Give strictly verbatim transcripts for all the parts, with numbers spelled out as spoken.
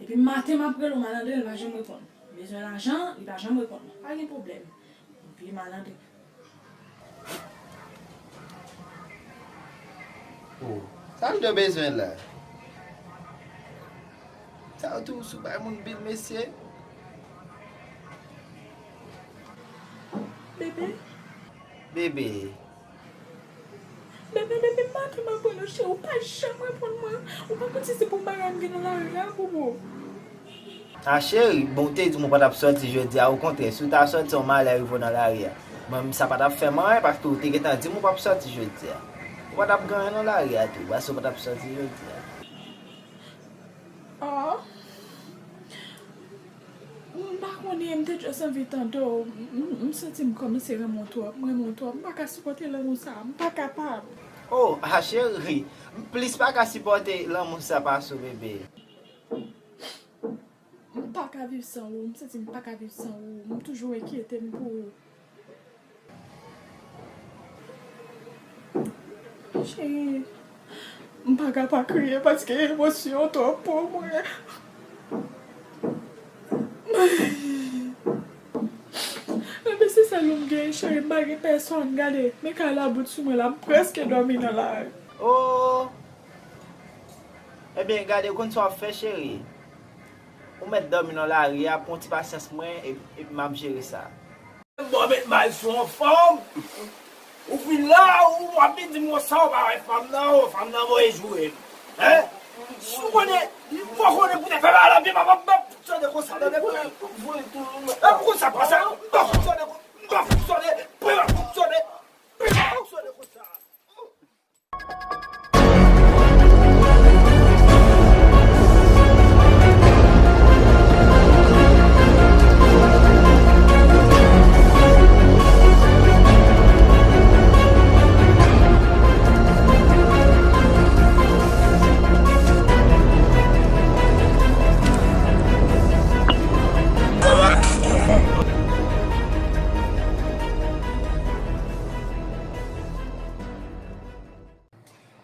Depi maten m ap rele w malandren, li pa janm reponn. Bezwen lajan, li pa janm reponn. Pa gen pwoblèm. Vye malandren. Oh, sa l te bezwen la? Sa yo tou sou bay moun bil, mesye. Bebe. Bebe. Bebe, depi maten m ap rele w, cheri, ou pa janm reponn mwen. Ou pa konn si se pou bagay m gen nan lari a, bobo. Ah, cheri, bon, ou te di m ou pa t ap sòti jodi a. Okontrè, si w ta sòti, yon malè rive w nan lari a. Mwen menm, sa pa t ap fè m anyen, paske ou te gentan di m ou p ap sòti jodi a. Ou pa t ap gen anyen nan lari a tou, paske ou pa t ap sòti jodi a. Ah. M pa konnen, m te just anvi tande w. M, m, m santi m kòmanse renmen w twòp, m renmen w twòp. M pa ka sipòte lanmou sa, m pa kapab. Oh, ah, cheri, m plis pa ka sipòte lanmou sa pase w, bebe. M pa ka viv san ou, m santi m pa ka viv san ou. M toujou enkyete m pou ou. Cheri, m pa ka pa kriye paske emosyon twòp pou mwen. Enben, se sèl ou m gen, cheri, m pa gen pèsòn. Gade, men kay la bout sou mwen la, m prèske dòmi nan lari. Oh! Ebyen, gade, ou konn sa w ap fè, cheri. Ou mèt dòmi nan lari a, pran ti pasyans mwen, epi, epi m ap jere sa. Bon, met may sou yon fanm. Ou vin la, ou ap vin di m konsa ou pa wè fanm nan, ou fanm nan voye joure m. Hein? Si w konnen, m fò konnen pou te fè mal anpil, m ap, m ap fonksyone konsa, tande frè. E pou konsa pase, m ap fonksyone, m ap fonksyone, m ap fonksyone, m ap fonksyone konsa.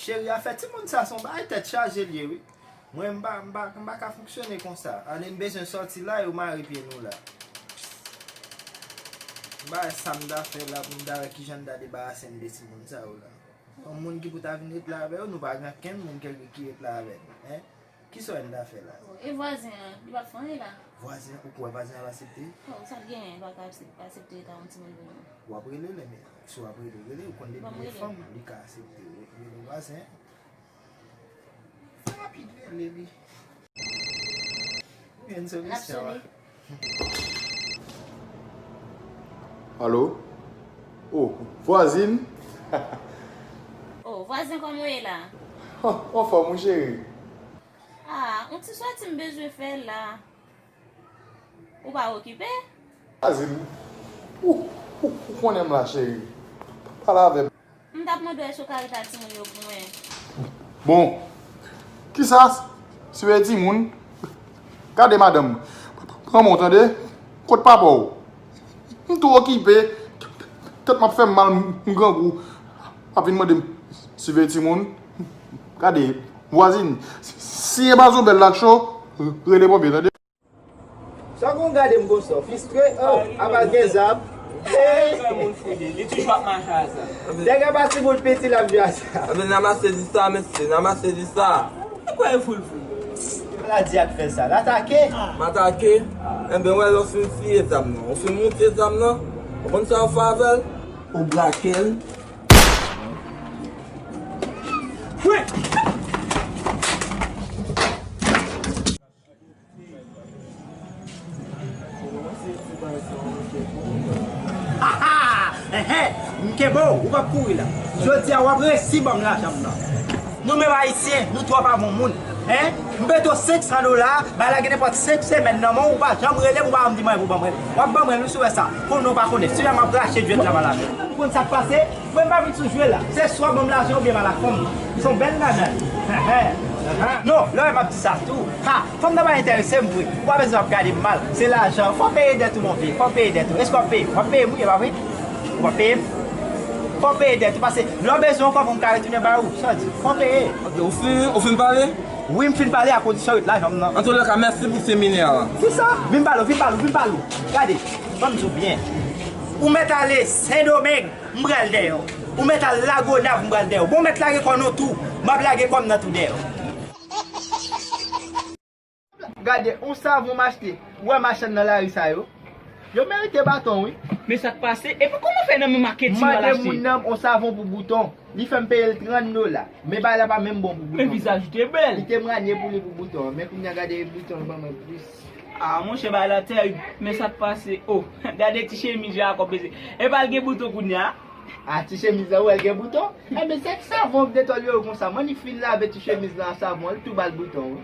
Cheri, afè timoun sa se yon bagay tèt chaje l ye wi. Mwen m pa, m pa, m pa ka fonksyone konsa. Ann, m bezwen sòti la, yo mare pye nou la. M pa wè sa m ta fè la pou m ta wè kijan m ta debarase m de timoun sa yo la. Yon moun ki pou ta vin ret la avè yo, nou pa gen okenn moun kèlke ki ret la avè nou, en. Kisa w wè n ta fè la? E vwazen an, li p ap fè anyen la. Vwazen an, ou kwè vwazen an ap aksepte? Oh, sa l genyen, li pa ka aksep- aksepte ta yon timoun pou nou. W ap rele l, men si w ap rele, rele, ou konn depi l e fanm, li ka aksepte rele vwazen an. Fè rapid, rele li. Ou jwenn solisyon an. Alo? Oh, vwazin? Oh, vwazen, kòman w ye la? Oh, anfòm wi, cheri. Ah, yon ti sòti m bezwen fè la. Ou pa okipe? Vwazin, ou, ou, ou konnen m la, cheri. Pale avè m. M t ap mande w èske w ka rete ak timoun yo pou mwen. Bon, kisa? Siveye timoun? Gade madanm, pran men w tande. Kot papa w? M twò okipe. Tèt m ap fè m mal, m grangou. Ap vin mande m siveye timoun. Gade, vwazin, si e pa zobèl la k cho, rele ponpye tande. Sa w konn gade m konsa, w fistre, oh, apa gen zam. Hey! Fè moun fou li, li toujou ap mache a sa. Nèg apa timoun piti l ap jwe a sa. Anben n a mase di sa mesye, n a mase di sa. Ou kwè e fou l fou? Maladi a k fè sa, l atake. M atake? Enben w wè lè w fin fiye zam nan, w fin moute zam nan, ou konn sa w fè avè l? Ou brake l. Haha! Enhen! M kenbe w, ou p ap kouri la. Jodi a w ap resi ban m lajan m nan. Nou menm ayisyen, nou twò pa bon moun. Hen? M pete w senk san dola, bagay la gen nenpòt senk semèn nan men w, ou pa janm rele m, ou pa janm di m anyen pou ban m rele. W ap ban m rele wi si w wè sa. Konnen w pa konnen. Si w wè m ap rache djwèt la pa lajan. Ou konn sa k pase? Mwen m pa vin sou jwe la. Se swa ban m lajan oubyen m al ak fanm mwen. Se yon bèl nanay. Enhen. Non, lè w wè m ap di sa tou. Ha! Fanm nan pa enterese m vre. Ou pa bezwen ap gade m mal. Se lajan. Fò w peye dèt ou, mon vye. Fò w peye dèt ou. Èske w ap peye m? W ap peye m wi, e pa vre? Ou p ap peye m? Fò w peye dèt ou, paske lè w bezwen yon kòb, ou m ka retounen ba ou. Sa w di? Fò w peye. Ok, ou fin, ou fin pale? Wi, m fin pale a kondisyon yo t la, janm nan. Antoulèka, mèsi pou seminè a. Se sa, vin pale w, vin pale w, vin pale w. Gade, ban m di w byen. Ou mèt ale Sendomeng, m pral dèyè w. Ou mèt al Lagonav, m pral dèyè w. Bon, ou mèt lage kò nou tou, m ap lage kò m nan tou dèyè w. Gade, yon savon m achte. Ou wè machann nan lari sa yo? Yo merite baton, wi. Men sa k pase? Epi kòman fè nan men maketin w al achte? Mande moun nan yon savon pou bouton. Li fè m peye l trant dola. Men bagay la pa menm bon pou bouton. Men vizaj ou te bèl. Li te manye pou li pou bouton. Men kounye a gade bouton l ban mwen plis. Ah, monchè, bagay la tèrib. Men sa k pase? Oh, gade ti chemiz Jakòb, mesye. Epa l gen bouton kounye a? Ah, ti chemiz la, ou wè l gen bouton? Enben, se ki savon k detòryore konsa? Mwen, li fin lave ti chemiz la ak savon, li tou ba l bouton, wi.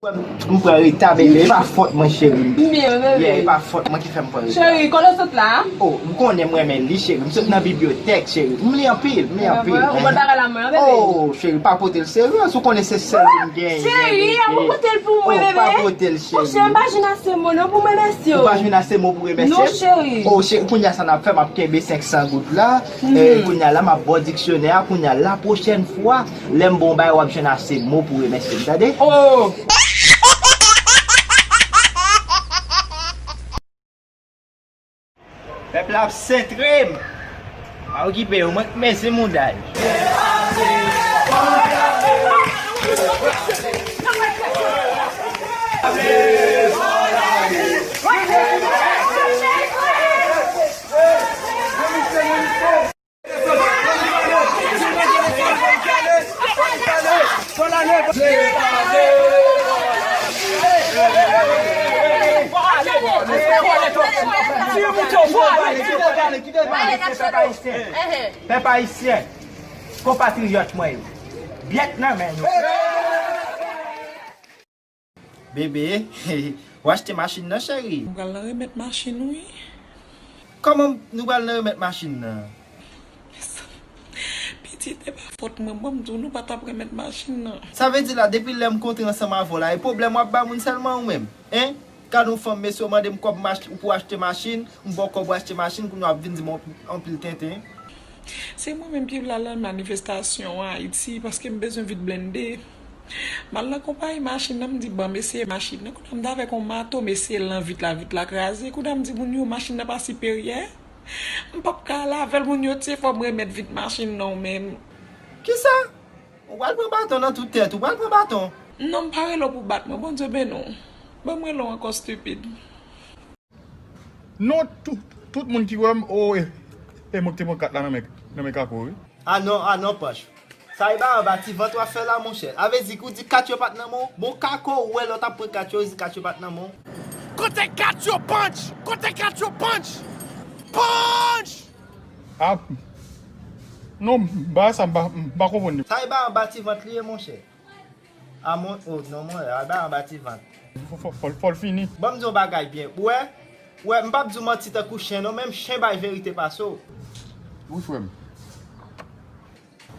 M pran reta, bebe. E pa fòt mwen, cheri. M byen, bebe. Yeah, e pa fòt mwen ki fè m pran reta. Cheri, kote w sot la? Oh, m konnen m renmen li, cheri. M sot nan bibliyotèk, cheri. M li anpil, m li anpil. Ou konn bagay la, mwen, bebe. Oh, cheri, pa pote l serye. Ou konnen se sèl ou m genyen, bebe. Cheri, a mwen pote l pou mwen, bebe. Oh, pa pote l, cheri. Monchè, m pa jwenn ase mo non pou m remèsye w. Ou pa jwenn ase mo pou remèsye m? Non, cheri. Oh, cheri, kounye a sa n ap fè, m ap kenbe senk san goud la. Eh, kounye a la, m ap ba w diksyonè a. Kounye a, la pwochèn fwa, lè m ba w bagay, w ap jwenn ase mo pou remèsye m, tande? Oh! Pèp la ap sentre m. Pa okipe yo, mwen k mezi moudaj. Pèp ayisyen, konpatriyòt mwen yo, byèt nan men nou. Bebe, w achte machin nan, cheri? M pral nan remèt machin, wi. Kòman nou pral nan remèt machin nan? Pitit, e pa fòt mwen, ban m di w, nou pa t ap remèt machin nan. Sa vle di la, depi lè m kontre ansanm avè w la, e pwoblèm w ap ba moun sèlman ou menm? Hein? Gade yon fanm, mesye, w mande m kòb m achte, ou pou achte machin, m ba w kòb ou achte machin, kounye a w ap vin di m anpil tenten. Se mwen menm ki pral al manifestasyon an Ayiti, paske m bezwen vit blende. M al nan konpayi machin nan, m di, "Ban m eseye machin nan." Kounye a m t avèk yon mato, m eseye l nan vit la, vit la kraze. Kounye a m di moun yo, "Machin nan pa siperyè." M p ap ka al avè l, moun yo di, "Fò m remèt vit machin nan w menm." Kisa? Ou pral pran baton nan tout tèt, ou pral pran baton. Non, m pa rele w pou bat mwen, Bondye beni w. Ban m rele w ankò, stipid. Non, tout, tout moun ki wè m, o, e, e mwen ki te pran kat la nan men, nan men Kako, wi. Ah non, ah non, Panch. Sa e ba anba ti vant w ap fè la, monchè. A vle di, ou di kat yo pa t nan men w? Bon, Kako, ou wè lè w t ap pran kat yo, ou di kat yo pa t nan men w? Kote kat yo, Panch? Kote kat yo, Panch? Panch! Ah, non, bagay sa, m pa, m pa konprann li. Sa e ba anba ti vant li ye, monchè. A mon, oh, non, mon, a ba anba ti vant. Fò, fò, fò, fò l fini. Ban m di w yon bagay byen. Ou wè, ou wè, m p ap di w manti tankou chen, non, menm chen bay verite pase w. Wi, frè m.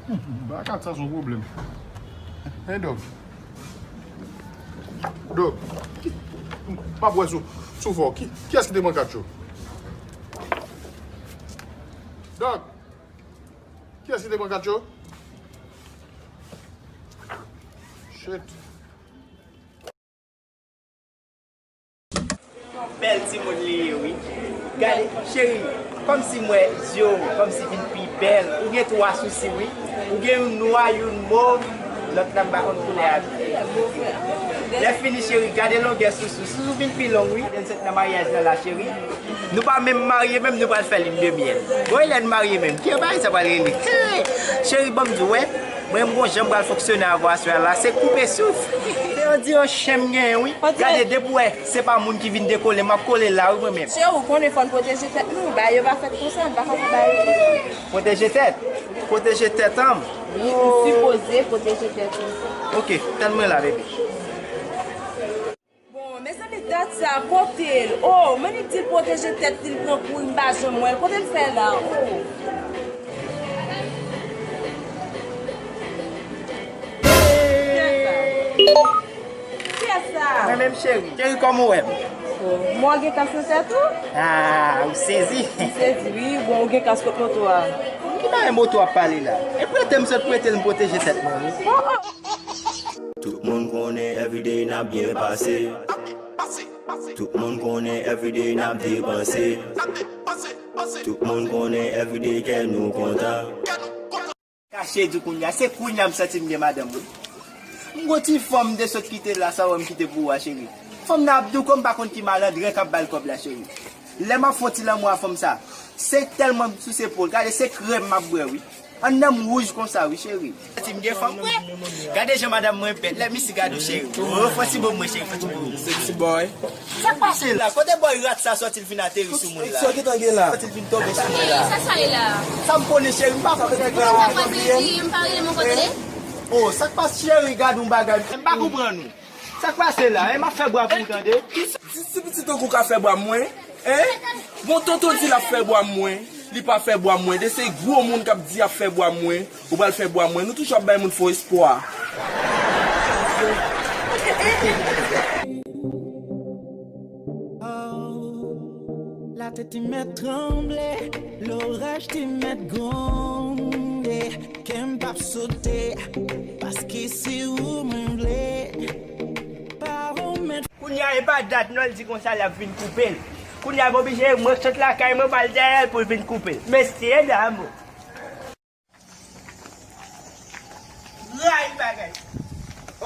Hmm, bagay kat sa se yon pwoblèm. Hey, Dòk. Dòk, ki, m p ap wè sou, sou fò. Ki, kiyès ki te pran kat yo? Dòk, kiyès ki te pran kat yo? Shit. Bèl timoun li ye, wi. Gade, cheri, kòmsi m wè zye w kòmsi vin pi bèl. Ou gen twa sousi, wi. Ou gen youn nwa, youn mov, lòt la m pa konn koulè a. Lè fini, cheri, gade longè sousou. Sousou vin pi long, wi. Vennsenk nan maryaj la, la, cheri. Nou pa menm marye, menm nou pral fè lin de myèl. Bon, e lè n marye menm, ki bagay sa pral rele? Hey! Cheri, ban m di w, wè. Mwen, m gon jan m pral fonksyone avè w aswè a la, se koupe souf. Se on di yon chen m genyen, wi. Gade, depi w wè, se pa moun ki vin dekole, m ap kole la, wi, mwen menm. Cheri, ou konnen fò n pwoteje tèt nou, bagay yo pa fèt konsa, n pa ka fè bagay yo konsa. Pwoteje tèt? Pwoteje tèt an m? Wi, ou sipoze pwoteje tèt ou. Ok, tann mwen la, bebe. Bon, mezanmi, dat sa, kote l? Oh, men li di l pwoteje tèt li, l pran kouri, m pa janm wè l. Kote l fè la? Oh. Kiyès sa? Kiyès sa? Mwen menm, cheri. Cheri, kòman w wè m? Oh, mwen gen kas nan tèt ou? Ah, ou sezi. M sezi, wi. Bon, ou gen kas kot moto a? Pa gen moto ap pale la. E prete m sot prete l, m pwoteje tèt mwen, wi. Tout moun konnen everyday n ap byen pase. Tout moun konnen everyday n ap depanse. Tout moun konnen everyday kè nou kontan. Kache di kounya, se kounya m santi m gen madanm, wi. M gon ti fanm m te sot kite la, sa wè m kite pou ou a, cheri. Fanm nan ap douko, m pa konn ki malandren k ap ba l kòb la, cheri. Lè m ap fè yon ti lanmou a fanm sa, se tèlman m souse po l, gade se krèm m ap bwè, wi. Anndan m wouj konsa, wi, cheri. Santi m gen fanm, wi. Gade jan madanm mwen bèl, let me see, gade w, cheri. Oh, fò ti bo mwen, cheri, fò ti bo. Sexy boy. Sa k pase la? Kote bòy rat sa sòti l vin ateri sou moun la? Sa w gentan gen la? Sòti l vin tonbe sou moun la. Sa sa ye la? Sa m konnen, cheri, m pa konnen. Ou pa pase di, m pa rele m ankò, tande? Oh, sa k pase, cheri? Gad yon bagay. M pa konprann ou. Sa k pase la? E m ap fè bwa pou ou, tande? Si, si pitit tankou w ka fè bwa mwen, en? Bon, tonton di l ap fè bwa mwen. Li pa fè bwa mwen. De se gwo moun k ap di y ap fè bwa mwen. Ou pral fè bwa mwen. Nou toujou ap bay moun fo espwa. Latè te mèt tranble, loraj te mèt gronde, kè m p ap sote, paske se ou mwen vle. Pa ou mèt. Kounye a, e pa dat non, l di konsa l ap vin koupe l. Kounye a, m oblije, mwen sot lakay mwen, m al dèyè l pou l vin koupe l. Mesye dam! Ray bagay.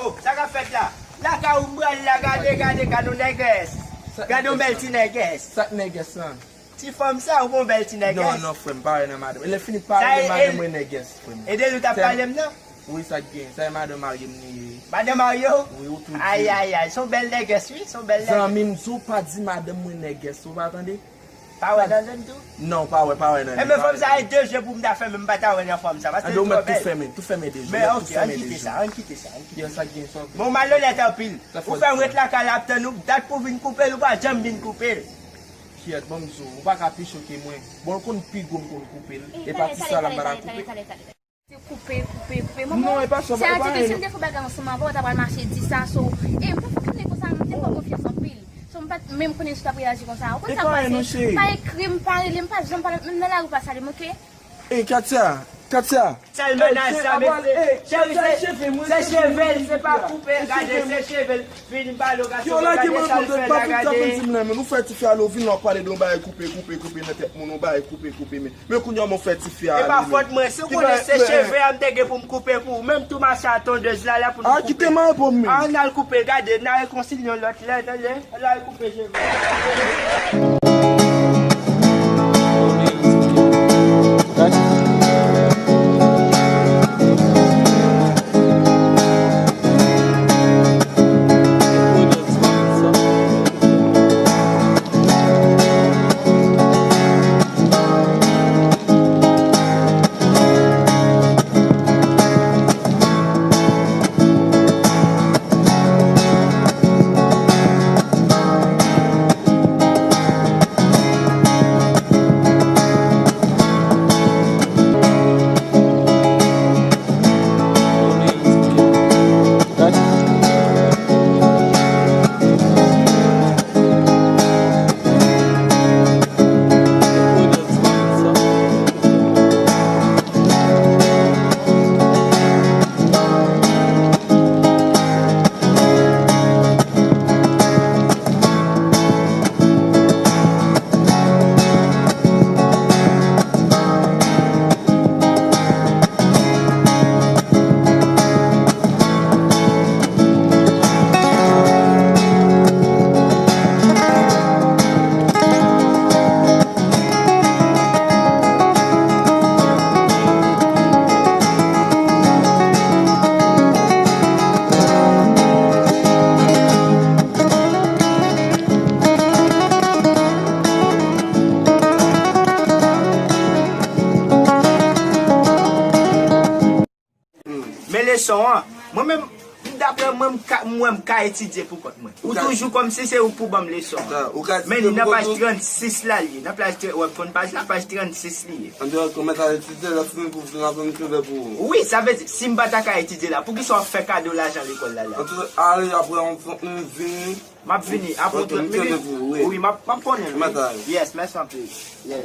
Oh, sa k ap fèt la? Lakay ou m pral la, gade, gade, gade yon nègès. Gade yon bèl ti nègès. Sa k nègès lan? Ti fanm sa, ou gon bèl ti nègès. Non, non, frè m, pa wè nan madanm. E lè fini pa wè madanm mwen nègès, frè m. E de li w t ap pale m nan? Wi, sa k gen. Sa e madanm mari m li ye. Madanm mari w? Wi, ou tou di. Ay, ay, ay, se yon bèl nègès, wi, se yon bèl nègès. Zanmi m, di w pa di madanm mwen nègès, ou pa tande? Pa wè nan zòn tou? Non, pa wè, pa wè nan. Enben, fanm sa e de je pou m ta fèmen, m pa ta wè nan fanm sa, paske li twò bèl. Tou fèmen, tou fèmen de je. Men, ok, ann kite sa, ann kite sa, ann kite sa. Sa k gen, sa k gen. Bon, malonèt anpil. Ou fè m ret lakay la ap tann ou, dat pou vin koupe l, ou pa janm vin koupe l. Kyèt, ban m di w, ou pa ka pi cho ke mwen. Bon, l konn pi gwo m konn koupe l. E pa ti sa la m pa ta koupe. Se koupe, koupe, koupe. Manman, non, e pa sa, se e pa atitid, si m te fè bagay ansanm avè w, w ta pral mache di sa, so. E m pa fè konnen konsa, m te fè w konfyans anpil. So, m pa t menm konnen si w t ap reyaji konsa. Ou konn sa k pase? Pa ekri m, pa rele m, pa janm pale, menm nan lari w pa salye m, ok? Ey, Katia, Katia. Sèl mennaj sa, mesye. Cheri, se, se cheve l, se pa koupe, gade, se cheve l. Vin balo gason, gade sa l fè la, gade. Yo, lage manman m, pa vin, pa vin di m nan, men nou fè tifi ale, ou vin la, w pale de yon bagay koupe, koupe, koupe nan tèt moun, yon bagay koupe, koupe, men, men kounye a, mwen fè tifi ale, men. E pa fòt mwen, si w konnen se cheve a m te gen pou m koupe pou ou, menm tou mache a tondez la, la pou nou koupe. A, kite m al pou m menm. A, n al koupe, gade, n a rekonsilye yon lòt lè, tande, n al koupe cheve. Men leson an, mwen menm, daprè mwen, m ka, m wè m ka etidye pou kont mwen. Ou toujou kòmsi se ou k pou ban m leson an. Men li nan paj trannsis la, li ye. Nan paj, wè, m konn paj la, paj trannsis li ye. An di w kòmanse etidye, lè fini pou vin apre m tou lè pou ou. Wi, sa vle di, si m pa ta ka etidye la, poukisa w ap fè kado lajan lekòl la la? Antouka, ale apre yon trant minit, vini. M ap vini, apre yon trant minit. Wi, m ap, m ap konnen. Yes, mèsi anpil. Yes.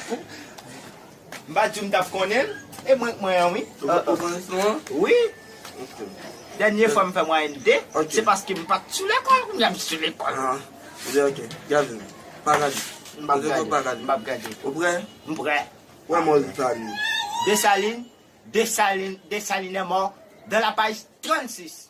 M pa di w m t ap konnen l. E mwen k mwen an, wi. Ou ou konn son an? Wi. Ok. Dènye fwa m fè mwayèn de, Ok. Se paske m pa t sou lekòl. Kounye a m sou lekòl. Ah, ok. Gade. Pa gade. M p ap Gade, pa gade. gade. M p ap gade. Ou prè? M prè. Wè mò Desalin. Desalin, Desalin, Desalin est mort dans la page trente-six.